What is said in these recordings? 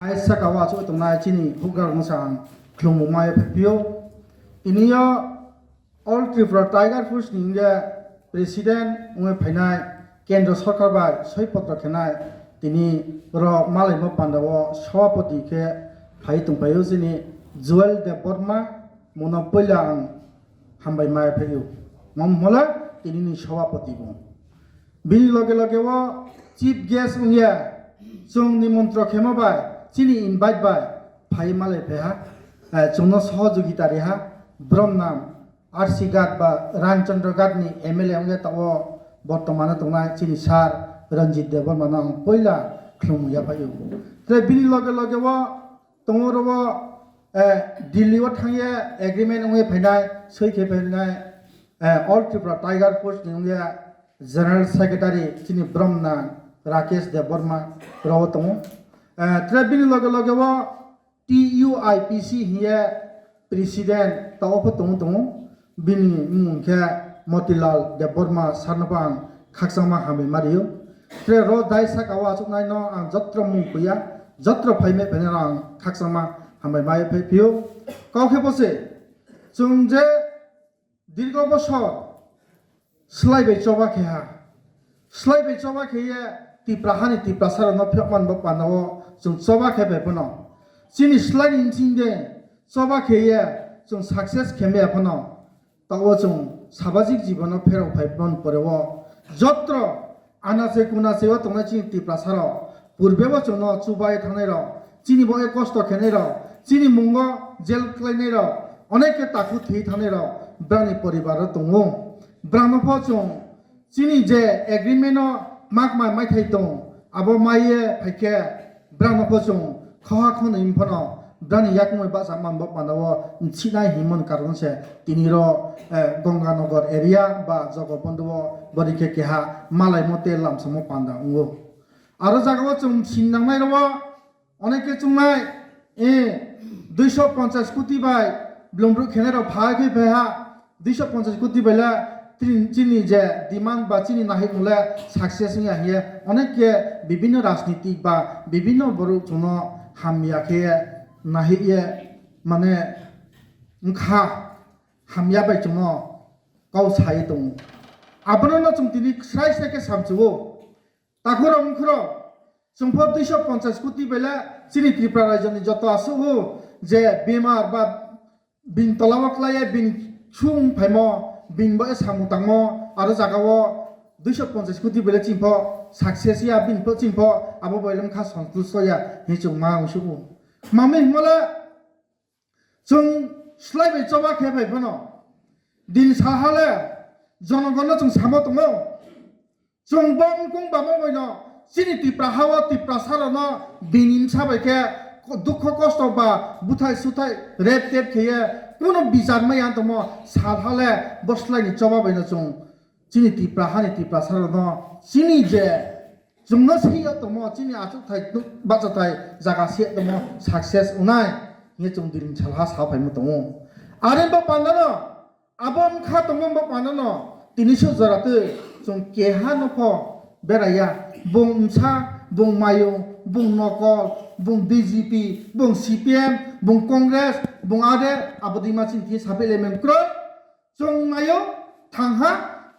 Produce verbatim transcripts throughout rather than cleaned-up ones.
Hai saka o achuk tongnai chini hukra rwngsa ang khulumung mai phai phio. Tini yo All Tripura Tiger Force ni wngya president wngwi phainai, kendro sorkar bai soi potro khenai, tini ro malaimo panda o sabapati khe phai tongphai o chini Joel Debbarma, mono puila ang hambai mai phai o. Mom mola tini ni sabapati bo. Bini loge loge o chief guest wngya, chwng nimantron khema bai, chini invite bai phai malai phaiha, eh, chwngno sohojogita riha, brom nam R C Ghat ba Ramchandra Ghat ni M L A wngya, tao bortomano tongnai chini sir Ranjit Debbarma no ang poila khulumung yaphaio. Tei bini loge loge o tongo oro o, eh, Delhi o thangya agreement wngwi phainai, soi khe phainai, eh, All Tripura Tiger Force ni wngya General Secretary chini brom na Rakesh Debbarma rao tongo. Eh, tre bini loge loge o T U I P C hiye president tao pho tongo tongo. Bini mung khe Motilal Debbarma sir no pho ang khakchangma hambai ma rio. Tre ro dai saka o achuknai no ang jotro mung kuya, jotro phaimai phainai no ang khakchangma hambai ma phai phio. Kau khe bo se chwng je dirgo bosor slai bai choba khe ha. Slai bai choba khe ye Tipra hani Tiprasa rok no phiyok man bo panda o chwng choba khe bai phano. Chini slai ni bsing de choba khe ye chwng success khe maya phano. Tao chwng sabajik jibono pherok phai phano pore o jotro Anase kunase o tongnai chini Tiprasa rok, purbe bo chwngno chubai thangnai rok, chini bo e kosto khenai rok, chini mungo jail khlainai rok, onek khe takhu thwi thangnai rok, brani poribar o tongo. Brano pho chwng chini je agreement o mak mai maithai tong, abo maiye phaikhe brano pho chwng khoha khonwi phano brani yakungwi bacha manbo panda o sinai himon karon se tini ro, eh, Ganganagar area ba Jagabandhu o bori khe keha malaimo tei lamsamo panda wngo. Aro jaga o chwng sin nangnai ro o onek khe chwngnai, eh, duiso ponchas koti bai blumbruk khenai rok phai khe phai ha. Duiso ponchas koti bai le tini chini je demand ba chini nahik mole success wngya hiye onek khe bibinno rajnitik ba bibinno borok chwngno hamya khe nahik ye mane wngkha hamya bai chwngno kau sai tongo. Abono no chwng tini srai srai khe samchugo. Takhurok mkhurok chwng pho duiso ponchas koti bai le chini Tripura rajyo ni joto aswk o je bemar ba bini tola o klai ya, bini sung phaimo, bini bo samung tangmo, aro jaga o duiso ponchas koti bai le chini pho success ya, bini pho chini pho abo bai le wngkha santusto ya, hinwi chwng ma usugo. Mami himale chwng slai bai choba khe bai phano din saha le jonogon no chwng samo tongo. Chwng bo wngkung bamo boino chini Tipra ha o Tiprasa rokno bini bwsa bai khe dukho kosto ba buthai suthai rep tep khe ye kuno bichar maya tongmo sal ha le bo slai ni choba baino chwng chini Tipra hani Tiprasa rokno chini je chwngno swi ya tongmo chini achukthai bachathai jaga swi ya tongmo success wngnai hinwi chwng dini sal ha sa phaimo tongo. Are bo pandano Abo wngkha tongma bo panano tini suk jora twi chwng keha no pho beraiya. Bung msa, bung mayung, bung nokol, bung B J P, bung C P M, bung Congress, bung ade abo dima chini thwi saphi lemem kroi. Chwng nayo thangha,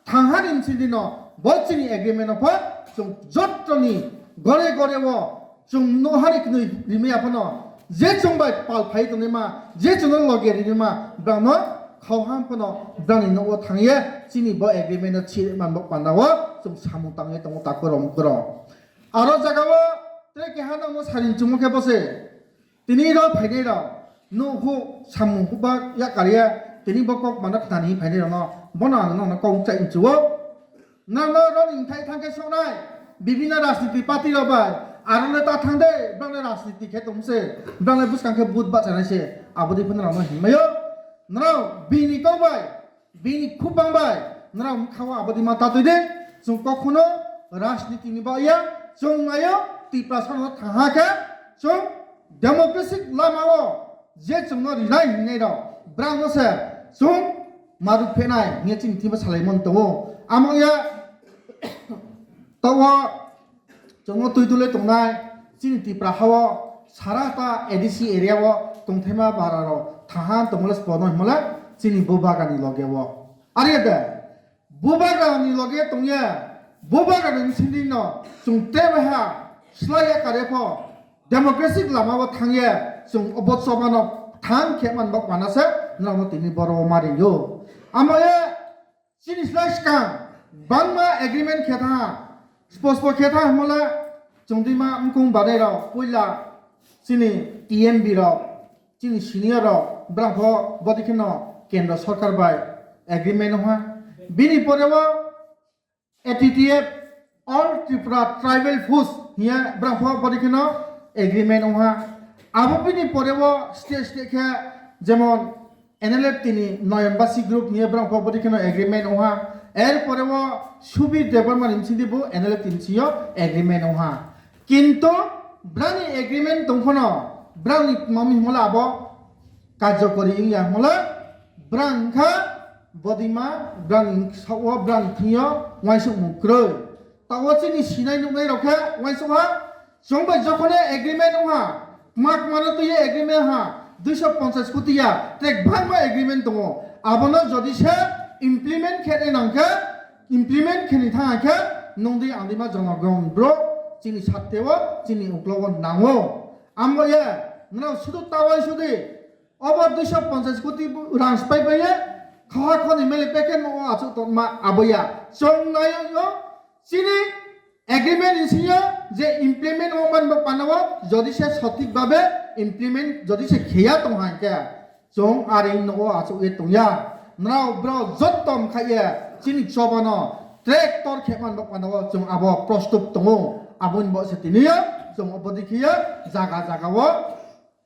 thangha ni msindi no bo chini agreement no pho chwng jottoni gore gore o Chwng no hari kwnwi rimaya phano, je chwng bai pal phai tongnaima, je chwngno loge rimima, brangno khauham phano brangni nogo thangye chini bo agreement no chiri manbo panda o chwng samung tangwi tongo takhurok mukhurok. Aro jaga o tre keha no saring chwngmo khe bose tini rok phainai rok no hu samung huba ya karya tini bo kok mano khnani phainai rok no bono ang no kok chai chuo. Nang no roni thai thang khe sonai, bibinno rajniti party rok bai, aro le ta thang de, bang le rajniti khe tong se, bang le bwskang khe vote bachanai se, abo di phano rok no hinmayo. Nrao bini kok bai, bini khubang bai, nrao mkha o abo di ma ta twi de, chwng kokhuno rajniti ni ba ya, chwng nayo, Tiprasa no thang ha khe, chwng democratic lama o je chwngno rinai hinwi rok brangno se chwng maruk phenai hinwi chini thima salaimon tongo. Amo ya tawa chwngno twi dule tongnai chini Tipra hao Sara ta A D C area o tongthaima bara rok thahan tongmole spono himole chini bubagra ni loge o. Are de bubagra ni loge tongye bubagra ni sindi no chwng tebe ha slai ya kare pho democratic lama o thangye chwng obo choba no thang khe man bok mana se nang no tini boro o mari yo. Amo ye Chini slai swkang bangma agreement khe tha, spospo khe tha hwnmole chwng dima mkung badai rok puila chini T M B rok, chini senior rok brang pho bodi kheno kendro sarkar bai agreement wngha. Bini pore o A T T F, All Tripura Tribal Force hiya brang pho bodi kheno agreement wngha. Abo bini pore o state state khe jemon N L F T ni Noyambasi group ni brang pho bodi kheno agreement wngha. Er pore o Subir Debbarma ni bisingdi bo N L F T ni sio agreement wngha. Kintu brani agreement tongkhono brani mami himola abo karjokori wngya himola brang kha bodima brang sao brang thingyo waisuk mukroi. Tawo chini sinai nuknai rok khe waisuk ha Chwng bai jokhone agreement wngha, kma kma no twiwi agreement ha, duiso ponchas koti ya, tei bangma agreement tongo. Abono jodi se implement khe nai nang khe, implement khe ni thang khe, nung di ang di ma jonogon bro, chini satte o, chini uklo o nango. Amo ye, nang sudu tawai sudi, obo duiso ponchas koti rang spai bai ye, kha kha ni mele peke no achuk tongma aboya. Chwng nayo yo, chini agreement ni singyo je implement wngmani bo panao jodi se sothik babe implement jodi se kheya tong hai khe chwng ari nogo achuk ye tongya. Nrao bro jotto mkhaiye chini chobano tractor khemani bo panao chwng abo prostut tongo. Aboni bo se tiniyo chwng obodi khiya jaga jaga o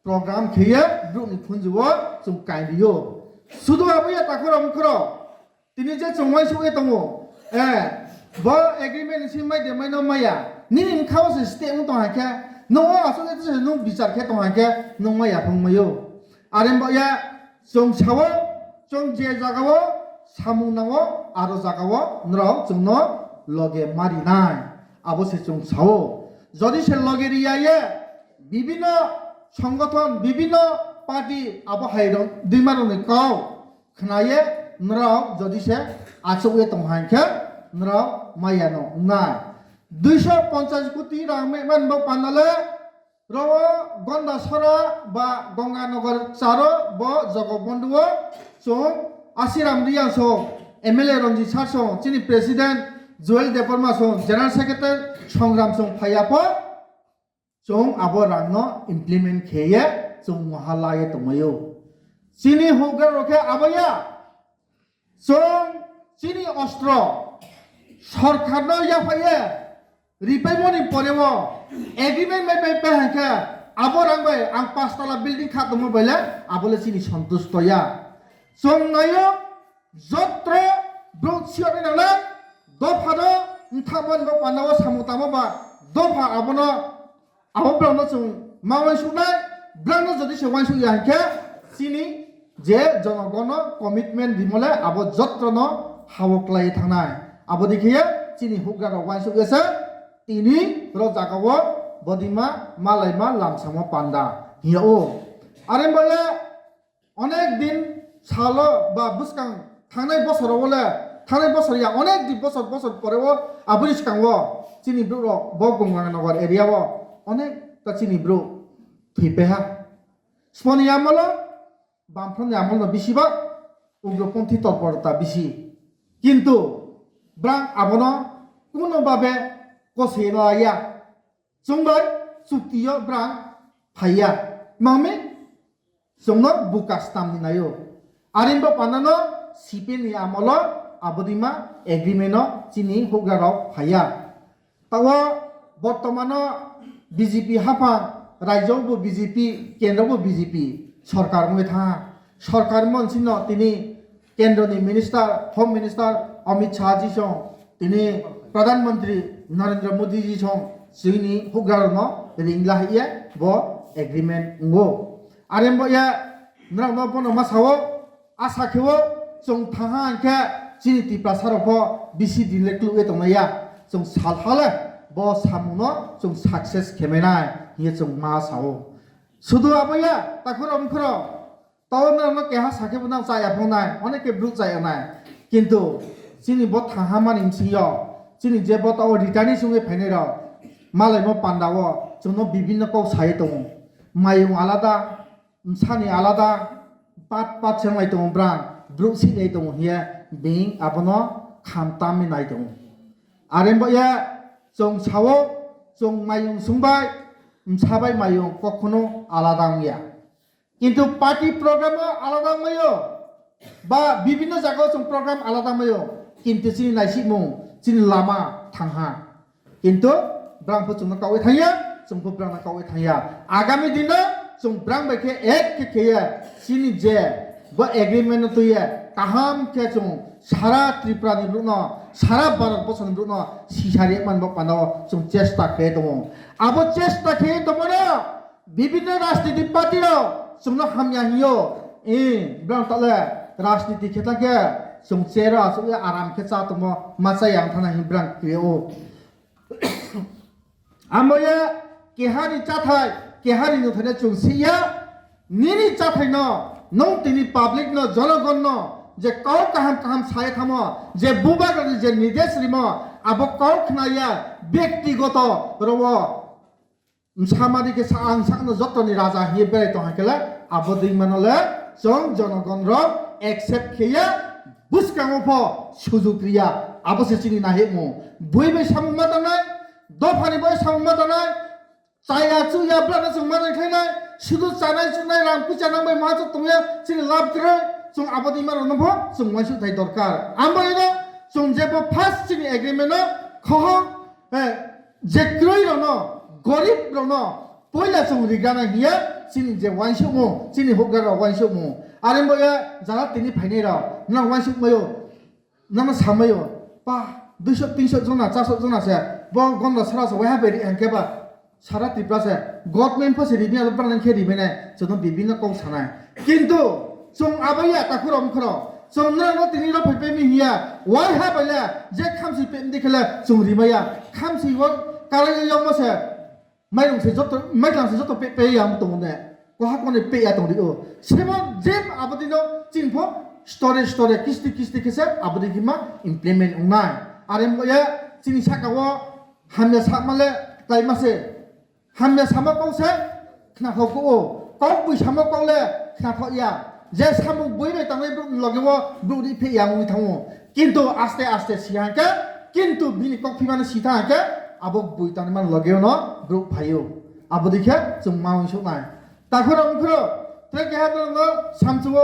program khiya brukni phunjuo chwng kaindiyo. Sudu aboya takhoro mkhoro. Tini je chwng uaisuk ye tongo, eh, bo agreement ni simi mai de mai no maya. Nini mkha o se stay wng tong hai khe, nwng o aswk se nwng bichar khe tong hai khe, nwng maya phung maio. Are bo ya chwng sao, chwng je jaga o samung nango, aro jaga o nrao chwng no loge mari nai. Abo se chwng sao. Jodi se loge riya ye, bibino songothon, bibino party abo hai rok, dima rok ni kau. Khnaye nrao jodi se achuk ye tong hai khe nrao maya no wngnai. Duiso ponchas koti rang me man bo panale ro Gondasora ba Gonganagar charo bo Jogobondu o chwng Asiram Riya song, M L A Ranjit Sar song, chini President Joel Debbarma song, General Secretary Songram song phaiya pho. Chwng abo rangno implement khe ye chwng moha la ye tongmaio. Chini houhgra rok khe abo ya. Chwng chini ostro sorkarno yaphai ye ripaimoni pore o agreement bai bai pai hai khe abo rang bai ang pachtala building kha tongmo bai le abo le chini santusto ya. Chwng naio jotro brouh siyokni nangnai dopha no nthamani bo panao samung tangma ba dopha abono Abo borokno chwng ma uansuknai, borokno jodi se uansuk ya hinkhe chini je jonogono commitment rimole abo jotono hao klai thangnai. Abo dikhe chini hukra rok uansuk ya se tini ro jaga o bodima malaima lamsamo panda hiya o. Are bole Onek din salo ba bwskang thangnai bosoro wole, thangnai bosor ya, onek di bosor, bosor pore o aboni swkango chini brouh rok bo Gonganagar area o onek ta chini brouh thwi peha. Siponi amolo, Bamphorni amolno bisi ba ugroponthi torporta bisi. Kintu brang abono kuno babe kosoi la ya. Chwng bai chukti o brang phai ya. Mangmi chwngno buka stamni naio. Arin bo panano C P M ni amolo abodima agreement o chini hukra rok phai ya. Tao bortomano B J P haphang rajyo bo B J P, kendro bo B J P sorkar wngwi tha. Sorkar mon sino tini Kendroni minister, Home Minister Amit Shah ji song, tini Pradhan Mantri Narendra Modi ji song, chini hugrarokno ring lahaiye bo agreement wngo. Are bo ya norokno bono ma sao, asa kheo chwng thaha hinkhe chini Tiprasa rokbo bisi delay khwlaiye tongnai ya. Chwng sal hale bo samungno chwng success khemenai hiye chwng ma sao. Sudu aboya, takhuro mkhuro. Tao norokno keha sakhe bo nang chaya phongnai, onek ke bruk chaya nai. Kintu chini bo thaha mani msingyo, chini je bo tao ritani sungwi phainai rok, malai mo panda o chwngno bibinno kok sai tongo. Mayung alada, msani alada, pat pat swnglai tongo brang, bruk sinai tongo hiye, bini abono kham tamwi nai tongo. Are bo ye chwng sao, chwng mayung sungbai, msa bai mayung kokhono alada wngya. Kintu party program o alada wngmaio, ba bibinno jaga o chwng program alada wngmaio, kintu chini naisikmung, chini lama thangha. Kintu brang pho chwngno kaui thangya, chwng pho brangno kaui thangya. Agami dino chwng brang bai khe ek khe kheye chini je bo agreement no twiye kaham khe chwng sara Tripura ni borokno, sara Bharat borsoni borokno sisari man bo pano chwng chesta khe tongo. Abo chesta khe tongmano bibinno rajniti party rok chwngno hamya hinyo. Eh, brang tale rajniti khe ta khe chwng chero asuk aram khe cha tongmo ma cha yang thana hin brang khe o. Amo ye kehani chathai, kehani nuthaino chwng siya, nini chathaino nwng tini public no, jonogon no je kok kaham kaham sai thamo, je bubagrani je nidesh rimo, abo kok khnaya, byaktigoto rowo. Msamari khe sa ang sakno jotoni raja hiye berai tongha khe le, abo dingmano le chwng jonogon rok accept khiya, bwskango pho sujuk riya, abo se chini nahikmung. Bui bai samung ma tanai, dophani bai samung ma tanai, chaya chuya brano chwng ma nai khlainai, sudu chanai chunai rang puisa nang bai ma chwng tongya, chini lab kwrwi, chwng abo dingma rokno pho chwng uansuk thai dorkar. Ambo ino chwng jebo first chini agreement no khohor, eh, je kwrwi rokno, gorib rokno poila chwng rigana hiya, chini je uansukmung, chini hukgar rok uansukmung. Are bo ya jara tini phainai rok, nang uansuk mayo. Nang samayo, pa, duiso, tinso jona, charso jona se, bo gonda sara se, waiha beri hangke ba, sara Tripura se, government pho se rimi alo brang khe rimi nai, chwng bibinno kok sanai. Kintu, chwng abaya takhuro mkhoro, chwng nang no tini ro phai pemi hiya, waiha baila, je khamsi pe ndi khele, chwng rimaya, khamsi wo, kalai yongmo se, Mairung se joto, mairung se joto pe, pe yang tongo ne. Koha kone pe ya tong rio. Sebo je abodino chini pho story, story, kisti, kisti khe se abodi khe ma implement wngnai. Are mo ye chini saka o hamya sa male tai ma se. Hamya sama kok se khna kho ko. Kok bui sama kok le khna kho ya. Je samung bui bai tangnai bru loge o bru ri phe yang wi thango. Kintu aste aste si hangke, kintu bini kok phimani si tha hangke, abo bui tangmani logeo no brouh phaio. Abo dikhe chwng ma uansuknai. Takhuro mkhuro, tre keha borokno samchuo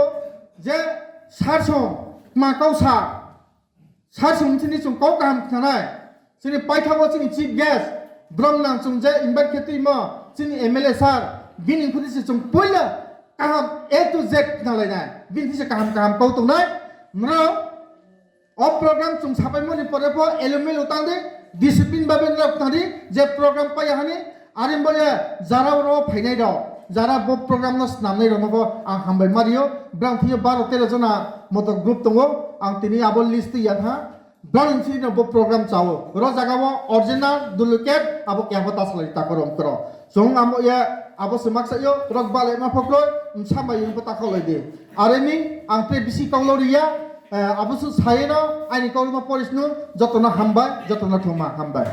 je sarsong ma kok sa, sarsong chini chwng kok kaham khnanai. Chini paithago chini chief guest, borok nang chwng je invite khe twimo, chini M L A sir, bini phudi se chwng puila kaham A to Z khnalainai. Bini phudi se kaham kaham kok tongnai. Norok O program chwng sapaimani pore pho elumelu tangdi, discipline babe norok tangdi, je program paiya hani, arimbo ye jara oro phainai rok, jara bo program no snamnai rok nogo ang hambai mario, brang thwiyo baro tero jona moto group tongo, ang tini abo list twi yakha, brang sini bo program chao, ro jaga o original duplicate abo kebo ta salai ta korom koro. Chwng amo ye abo se maksa yo, rok balai ma phokroi, msa mai yung pho ta kholoi di. Aremi, ang tre bisi kok lo riya, Eh, abo su sayeno, aini kok no poris nu, jotono hambai, jotono thuma hambai.